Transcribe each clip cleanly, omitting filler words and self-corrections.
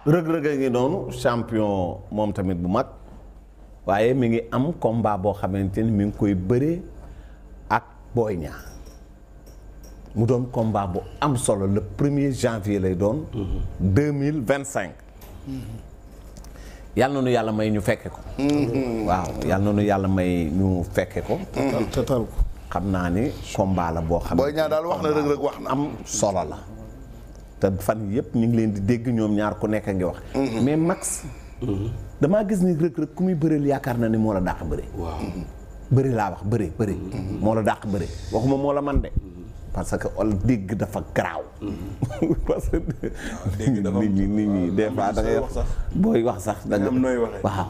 rëg-rëg a ngi noonu champion moom tamit bu mag waaye mi ngi am combat boo xamante ni mi ngi koy bëree ak Boy Niang mu doon combat bu am solo le 1er janvier lay doon 2025 yàlla na nu yàlla may ñu fekke ko waaw yàlla na nu yàlla may ñu fekke ko tatal ko xam naa ni combat la boo xam ne Boy Niang daal wax na rëg-rëg wax na am solo la te fan yëpp ñu ngi leen di dégg ñoom ñaar ku nekk a ngi wax mais Max damaa gis ni rëg-rëg ku muy bëreel yaakaar na ni moo la dàq bëri waaw bëri laa wax bëri moo la dàq bëri waxuma moo la man de parce que ol dégg dafa garaaw parce que nit ñi des fois da ngay wax sax booy wax sax da nga am nooy waxee waaw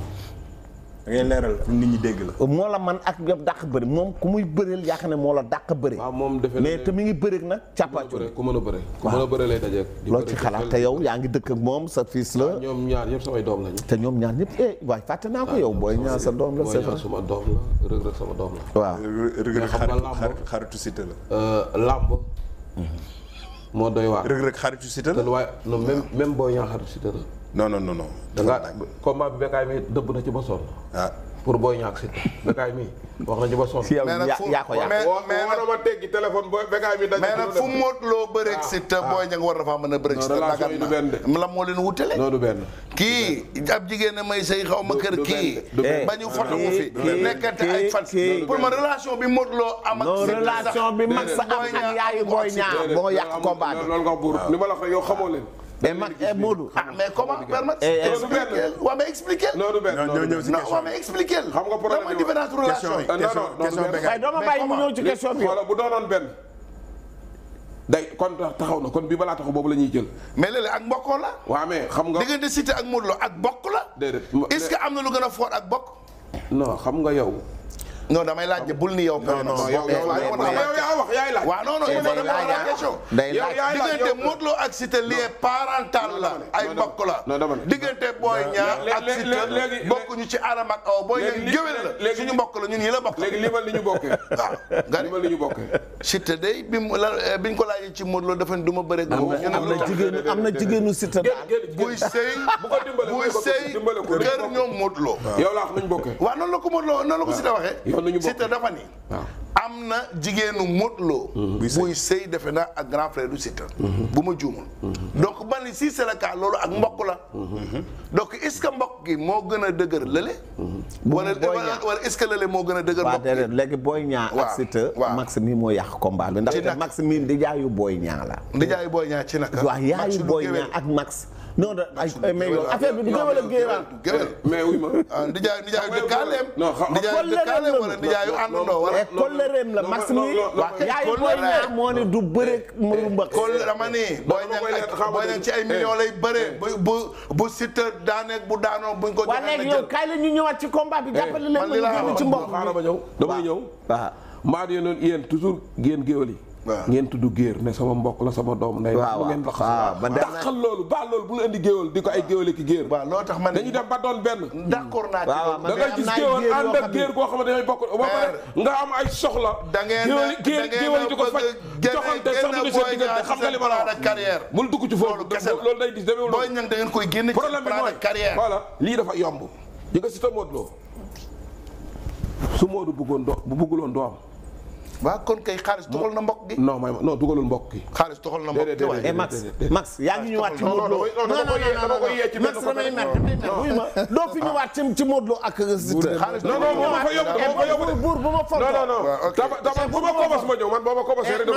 da ngay leeral pour nit ñi dégg la moo la man ak yow dàq bëri moom ku muy bëreel yaakaar ne moo la dàq bëri waaw moom defe mais te mi ngi bëri nag càppacu ku mën a bëre ku mën a bëre lay dajeek loo ci xalaat te yow yaa ngi dëkk ak moom sa fils la ñoom ñaar ñëpp samay doom lañu te ñoom ñaar ñëpp waaye fàtte naa ko yow Boy Niang sa doom la c'est vrai suma doom la rëg-rëg sama doom la waaw rëg-rëg xam nga làmb xaritu Siteu la làmb moo doy waar rëg-rëg xaritu Siteu te la waaye non même Boy Niang xaritu Siteu la non da nga combat bi Bécaye mi dëbb na ci ba sonn ah pour Boy Niang ak Siteu Bécaye mi wax na ci ba sonn si yow mais nag yaa ko yàq war ma teggi téléphone booy Bécaye mi dañ mais nag fu Modou Lo bëreeg Siteu Boy Niang war na faa mën a bëreeg Siteu relation yi du benn de la moo leen wutale non du benn kii ab jigéen a may say xaw ma kër kii ba ñu foto mu fi nekkante ay fan pour ma relation bi Modou Lo am ak non Siteu relation bi mag sa am ak yaayu Boy Niang moo yàq combat bi loolu nga buur ni ma la wax yow xamoo leen mais mag Modou ah mais comment permettre waa mais expliquer non du benn ñoo ñëw si non question waa mais expliquer xam nga problème dama différence relation yi question waaye doo ma bàyyi mu ñëw ci question bi wala bu doonoon benn day kon taxaw na kon bii balaa taxaw boobu la ñuy jël mais léeg-léeg ak mbokkoo la waaw mais xam nga diggante Siteu ak Modou Lo ak bokk la déedéet est-ce que am na lu gën a fort ak bokk non xam nga yow non damay laaj bul ni yow non yow yaa wax yaay laaj waaw non non il faut répondre à la question day yow laaj yaay laaj diggante Modou Lo ak Siteu lien parental la ay mbokk la non dama ne diggante Boy Niang ak Siteu léegi bokkuñu ci Adam ak Awa Boy Niang géwél la suñu mbokk la ñun ñi la bokk léegi limal li ñu bokkee waaw nga limal li ñu bokkee Siteu day biñ ko laajee ci Modou Lo dafa ne du ma bëre ak moom am na jigéenu Siteu daal buy sëy bu ko dimbale buy sëy kër ñoom Modou Lo yow laa wax nañ bokkee waaw noonu la ko Modou Lo noonu la ko Siteu waxee Siteu dafa ni waaw am na jigéenu Modou Lo buy sëy defe na ak grand frère du Siteu bu ma juumul donc man ni si c'est le cas loolu ak mbokk la donc est-ce que mbokk gi moo gën a dëgër lële wala est-ce que lële moo gën a dëgër waaw mbokk gi déedéet léegi Boy Niang ak Siteu Max mi moo yàq combat bi ndaxte Max mi di jaayu Boy Niang la ndijaayu Boy Niang ci naka waaw yaayu Boy Niang ak Max non da ay mais yow affaire bi du géwél ak géwél géwél mais wuy ma ndijaayu dëkkaaleem non ndijaayu dëkkaaleem wala ndijaayu àndandoo wala kollereem la Max mi yaayu Boy Niang moo ne du bëre mu mbëkk dama ni Boy Niang ci ay millions lay bëree bu Siteu daaneeg bu daanoo buñ ko waa léegi yow kaay la ñu ñëwaat ci combat bi jàppale leen ma ñu génn ci mbokk xaaral ma ñëw damay ñëw waaw maa di noonu yéen toujours ngeen géwél yi ngeen tudd géer ne sama mbokk la sama doom nday waaw ngeen daxal loolu ba loolu bu la indi géwél di ko ay géwél ki géer waaw loo tax man dañu dem ba doon benn d'accord naa ci loolu da ngay gis géwél ànd ak géer koo xam ne dañuy bokk ba pare nga am ay soxla da ngeen géwél di ko faj joxante sax du seen diggante xam nga li ma la wax carrière bul dugg ci foofu loolu day gis demeewul Boy Niang da ngeen koy génne ci problème bi mooy carrière voilà lii dafa yomb yi nga Siteu Modou Lo su Modou bëggoon doo bu bëgguloon doo am waaw kon kay xaalis toxal na mbokk gi. non may non dugalul mbokk gi. xaalis toxal na mbokk gi waaye. et Max yaa ngi ñëwaat ci Modou Lo. non Max damay mer wuy ma doo fi ñëwaat ci Modou Lo ak xaalis. non non moo ma fa yóbbu moo ma fa yóbbu buur bu ma foog. non dama bu ma kobos ma ñëw man boo ma kobosee rek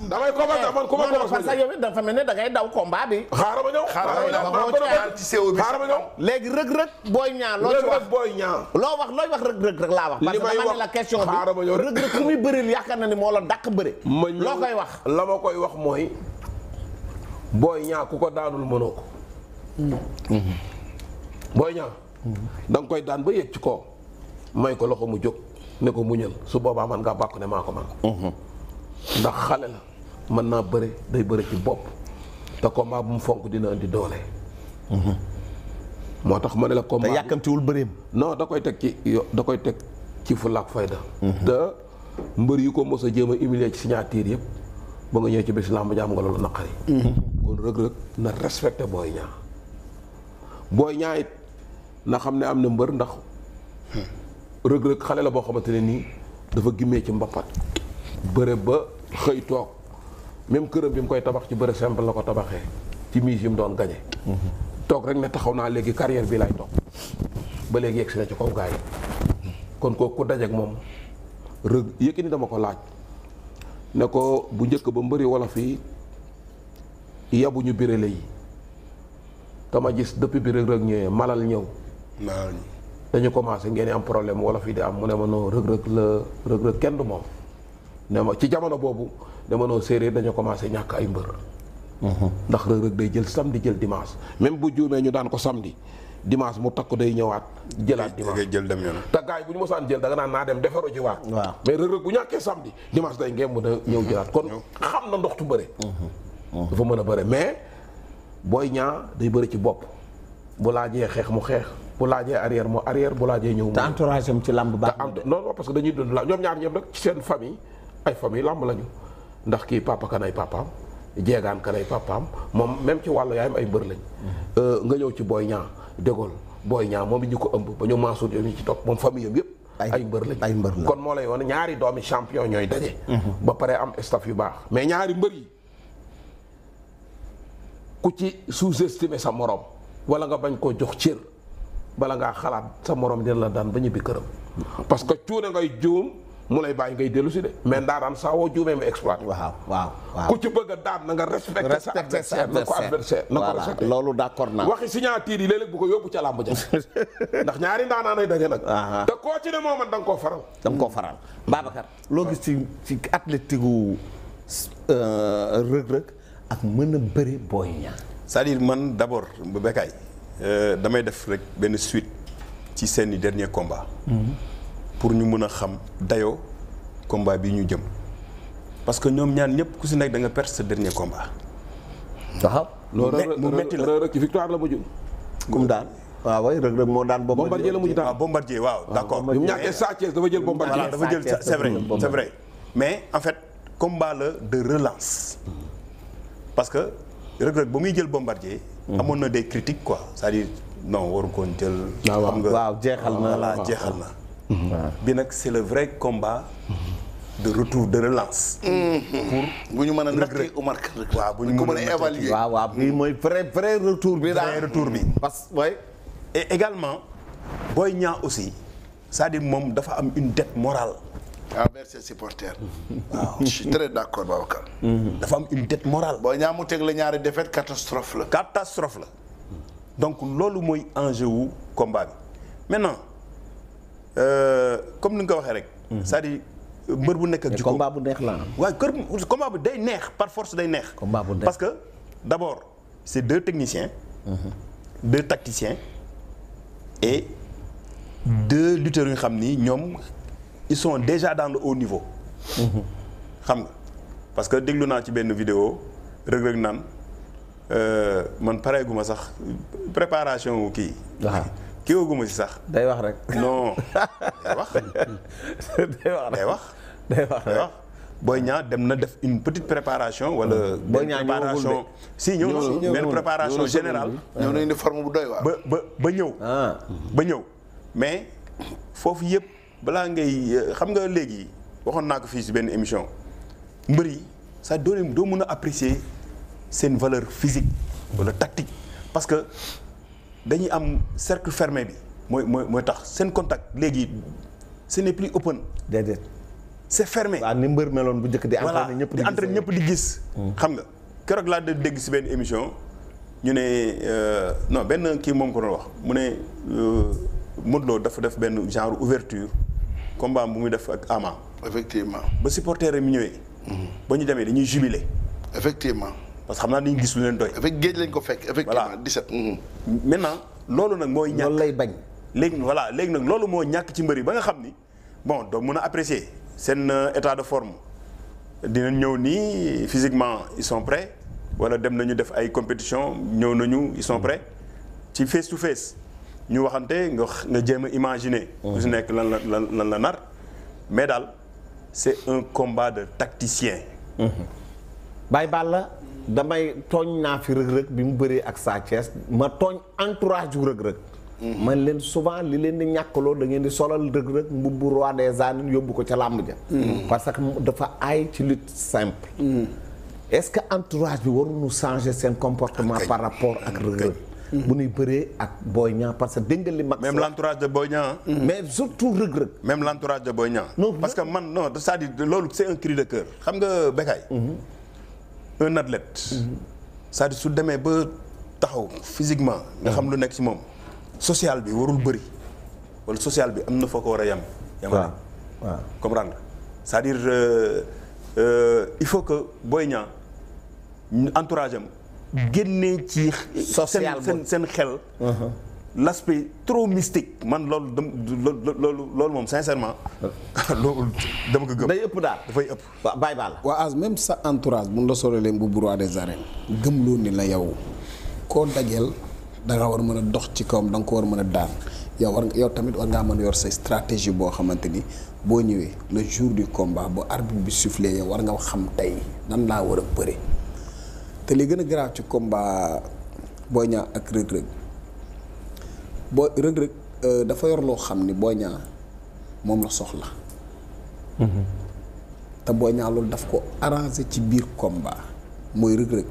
damay kobos man ku ma kobos ma ñëw. parce que yow it dafa mel ne da ngay daw combat bi. xaaral ma ñëw xaaral ma ñëw. léegi rëg-rëg Boy Niang loo ci wax Boy Niang loo wax looy wax rëg-rëg rek laa wax. parce que dama ne la question bi rëg-rëg ku muy bëril yaakaar na ni moo la dàq bëre. ma ñëw loo koy wax. la ma koy wax mooy Boy Niang ku ko daanul mënoo ko. Boy Niang da nga koy daan ba yëg ci kaw may ko loxo mu jóg ne ko muñal su boobaa man ngaa bàkku ne maa ko man ndax xale la mën naa bëre day bëre ci bopp te combat bu mu fonk dina indi doole. moo tax ma ne la combat te yàkkamtiwul bëreem. non da koy teg ci fulla ak fayda. te mbër yu ko mos a jéem a humilier ci signature yëpp ba nga ñëw ci bés làmb ji am nga loolu naqari. kon Reug Reug na respecté Boy Niang. Boy Niang it na xam ne am na mbër ndax rëg-rëg xale la boo xamante ne nii dafa gimmee ci mbappat bëre ba xëy toog même këram bi mu koy tabax ci bëre simple la ko tabaxee ci mise yi mu doon gañe toog rek ne taxaw naa léegi carrière bi lay toog ba léegi yegg si na ci kaw gars yi kon kooku ku dajeek moom rëg Yékini dama ko laaj ne ko bu njëkk ba mbëri wolof yi yabuñu birale yi dama gis depuis bi rëg-rëg ñëwee malal ñëw dañu commencé ngeen am problème wolof yi di am mu ne ma noo rëg-rëg kenn du moom ne ma ci jamono boobu dama noo séeréer dañu commencé ñàkk ay mbër ndax rëg-rëg day jël samedi jël dimanche même bu juumee ñu daan ko samedi dimanche mu takku day ñëwaat jëlaat dimanche jël dem yoon te gars yi bu ñu mosaan jël da nga naan naa dem defaru ji waat mais rëg-rëg bu ñàkkee samedi dimanche day ngeen mën a ñëw jëlaat kon xam na ndoxtu bëre dafa mën a bëre mais Boy Niang day bëri ci bopp bu laajee xeex mu xeex bu laajee arrière mu arrière bu laajee ñëw mu. te entourage am ci làmb baax non parce que dañuy dund la ñoom ñaar ñëpp rek ci seen famille ay famille làmb lañu ndax kii papa kan ay papaam jeegaan kan ay papaam moom même ci wàllu yaayam ay mbër lañ. nga ñëw ci Boy Niang dégol Boy Niang moom it ñu ko ëmb ba ñu Mansour yow ñu ci topp moom famille am yëpp. ay mbër lañ ay mbër la kon moo lay woon ñaari doomi champion ñooy daje. ba pare am staff yu baax mais ñaari mbër yi. ku ci sous-estimer sa morom wala nga bañ koo jox cër bala ngaa xalaat sa morom dina la daan ba ñibbi këram parce que cuune ngay juum mu lay bàyyi ngay dellu si de mais ndaaraan saa woo juumee mu exploité. waaw ku ci bëgg a daan na nga respecté sa adversaire na ko adversaire na ko respecté loolu d'accord naa. waxi signature yi léeg-léeg bu ko yóbbu ca làmb ja ndax ñaari ndaanaan ay daje nag. te koo ci ne moo man da nga koo faral. da nga koo faral Babacar. loo gis ci athlétique gu rëg-rëg ak mën a bëri Boy Niang. c'est-à-dire man d'abord bu Bécaye damay def rek benn suite ci seeni dernier combat. pour ñu mën a xam dayoo combat bi ñu jëm parce que ñoom ñaan ñëpp ku si nekk da nga perdre sa dernier combat. waaw. mu metti la rek ci victoire la mujj. kum daan waaw waay rëg-rëg moo daan Bombardier la mujj daan. waaw Bombardier waaw d'accord. bi mu ñàkkee Sa Thiès dafa jël Bombardier. voilà dafa jël c'est vrai mais en fait combat la de relance. parce que rëg-rëg ba muy jël Bombardier. amoon na des critiques quoi c'est-à-dire non waru koon jël. xam nga waaw jeexal na voilà jeexal na. bi nag c'est le vrai combat de retour de relance. bu ñu mën a nattee Omar Kane rek. waaw bu ñu mën a évaluer. waaw bii mooy vrai retour bi daal. vrai retour bi. parce que ouais. et également Boy Niang aussi c'est-à-dire moom dafa am une dette morale. envers ses supporters. waaw je suis très d'accord Babacar. dafa am une dette morale. Boy Niang mu teg la ñaari défaite catastrophe la. catastrophe la donc loolu mooy enjeu wu combat bi maintenant comme ni nga ko waxee rek. c'est-à-dire mbër bu nekk ak jikko combat bu neex la waaye combat bi day neex par force day neex. combat bu neex parce que d'abord c'est deux techniciens. deux tacticiens et deux lutteurs yu nga xam ni ñoom ils sont déjà dans le haut niveau. xam nga parce que déglu naa ci benn vidéo rëg-rëg naan man pareeguma sax préparation wu kii. waaw kii wooguma si sax. day wax rek. non day wax. day wax. Boy Niang dem na def une petite préparation wala. Boy Niang préparation si ñëw na benn préparation générale. ñëw na indi forme bu doy waar. ba ñëw. ba ñëw mais foofu yëpp balaa ngay xam nga léegi waxoon naa ko fii si benn émission mbër yi ça doo mën a apprécier seen valeur physique wala tactique parce que dañuy am cercle fermé bi mooy tax seen contact léegi ce n'est plus open. déedéet. c'est fermé. waaw ni mbër meloon bu njëkk di entraîner ñëpp di entraîner ñëpp di gis. xam nga keroog laa dégg si benn émission ñu ne non benn kii moom ko doon wax mu ne Modou Lo dafa def benn genre ouverture combat bu muy def ak Ama. effectivement ba supporter mi ñëwee. ba ñu demee dañuy jubilé. effectivement. parce que xam naa dañuy gis lu leen doy. avec géej lañ ko fekk. effectivement 17. maintenant loolu nag mooy. ñàkk loolu lay bañ. léegi nag loolu moo ñàkk ci mbër yi ba nga xam ni bon doo mën a apprécier seen état de forme dinañ ñëw nii physiquement ils sont prêts wala dem nañu def ay compétition ñëw nañu ils sont prêts ci face to face ñu waxante nga jéem a imaginer. ku si nekk lan la nar mais daal c'est un combat de tacticien. Baye Balla damay tooñ naa fi rëg-rëg bi mu bëree ak Sa Thiès ma tooñ entourage yu rëg-rëg man leen souvent li leen di ñàkkaloo da ngeen di solal rëg-rëg mbubbu roi des arènes yóbbu ko ca làmb ja parce que dafa aay ci lutte simple est-ce que entourage bi waruñu changer seen comportement par rapport ak rëg-rëg bu ñuy bëree ak Boy Niang parce que dégg nga li mag même l'entourage de Boy Niang mais surtout rëg-rëg même l'entourage de Boy Niang Non, parce que man non c'est-à-dire loolu c'est un cri de cœur xam nga Bécaye un athlète c'est-à-dire su demee ba taxaw physiquement nga xam lu nekk ci moom social bi warul bëri wala social bi am na foo ko war a yem waaw waaw comprendre c'est-à-dire il faut que Boy Niang entourage am génnee ci Social seen xel l'aspect trop mystique man loolu moom sincèrement loolu dama ko gëm day ëpp daal dafay ëpp waaw bàyyi baa la waa as même sa entourage bu la solo leen bu roi des arènes gëm loo ni la yow koo dajeel da nga war a mën a dox ci kawam da nga ko war a mën a daan yow tamit war ngaa mën a yor sa stratégie boo xamante ni boo ñëwee le jour du combat ba arbitre bi soufflé yow war nga xam tey nan laa war a bëre te li gën a grave ci combat Boy Niang ak rëg-rëg rëg-rëg dafa yor loo xam ni Boy Niang moom la soxla te Boy Niang loolu daf ko arrangé ci biir combat mooy rëg-rëg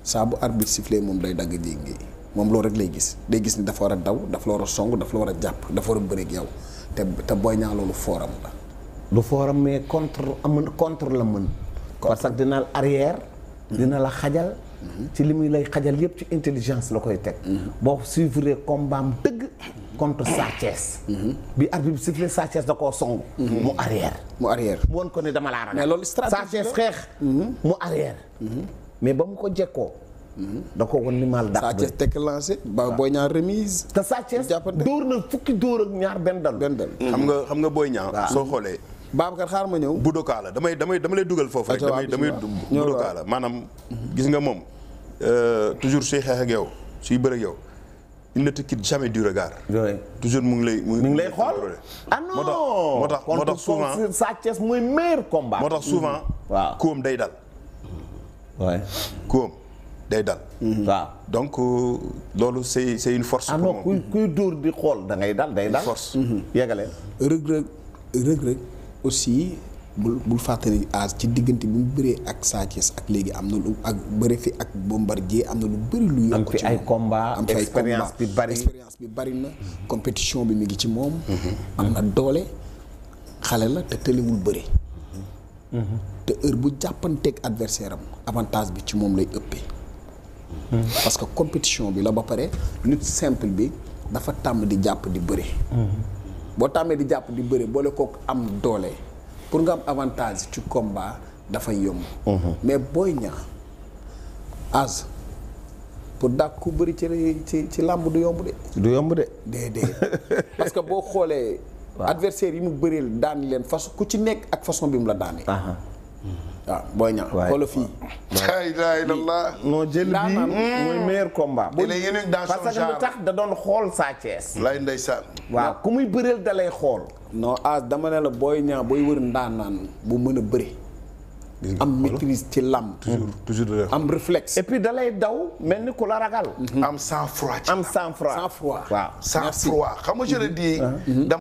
saa bu arbitre sifflé moom day dagg jéngi moom loolu rek lay gis day gis ni dafa war a daw dafa la war a song dafa la war a jàpp dafa war a bëreeg yow te Boy Niang loolu fooram la du fooram mais contre la mën parce que dina la arrière dina la xajal ci li muy lay xajal yépp ci intelligence la koy teg boo suivre combat am dëgg contre Sa Thiès bi arbitre bi sifflé Sa Thiès da koo song mu arrière mu woon ko ne dama laa ragal mais loolu stratégie Sa Thiès xeex mu arrière mais ba mu ko jekkoo da ko won ni mal Sa dàq Thiès tekk lancé ba Boy Niang remise te Sa Thiès jàppante. dóor na fukki dóor ak ñaar benn dal xam nga Boy Niang soo xoolee Babacar xaar ma ñëw budokaa la damay lay dugal foofu rek damay budokaa la maanaam gis nga moom toujours suy xeex ak yow suy bëre ak yow il ne te quitte jamais du regard toujours mu ngi lay xool ah non moo tax souvent Sa Thiès mooy meilleur combat moo tax souvent waaw kuwam day dal kuwam day dal waaw donc loolu c'est une force ah non kuy dóor di xool da ngay dal day dal force yeggaleen rëg-rëg aussi bul fàttali as ci diggante bi mu bëree ak Sa Thiès ak léegi am na lu ak bëri fi ak Bombardier am na lu bëri lu yokk ci moom am fi ay combat expérience bi bari na compétition bi mi ngi ci moom am na doole xale la te tëliwul bëri te heure bu jàppanteeg adversaire am avantage bi ci moom lay ëppee parce que compétition bi la ba pare lutte simple bi dafa tàmm di jàpp di bëri boo tàmmee di jàpp di bëri boole kook am doole pour nga am avantage ci combat dafay yomb mais Boy Niang as pour dàq ku bëri ci làmb du yomb de déedéet parce que boo xoolee adversaire yi mu bëreel daan leen façon ku ci nekk ak façon bi mu la daanee waaw Boy Niang xoolal fii la ilaha illallah non jël bi mooy meilleur combat il est unique dans son parce que lu genre tax da doon xool Sa Thiès lay ndeysaan waaw ku muy bëreel da lay xool non as dama ne la Boy Niang booy wër ndaanaan bu mën a bëri am maîtrise ci làmb toujours am réflexe et puis da lay daw mel ni ku la ragal am sang froid am sang froid sans froid waaw sang froid xam nga je le dis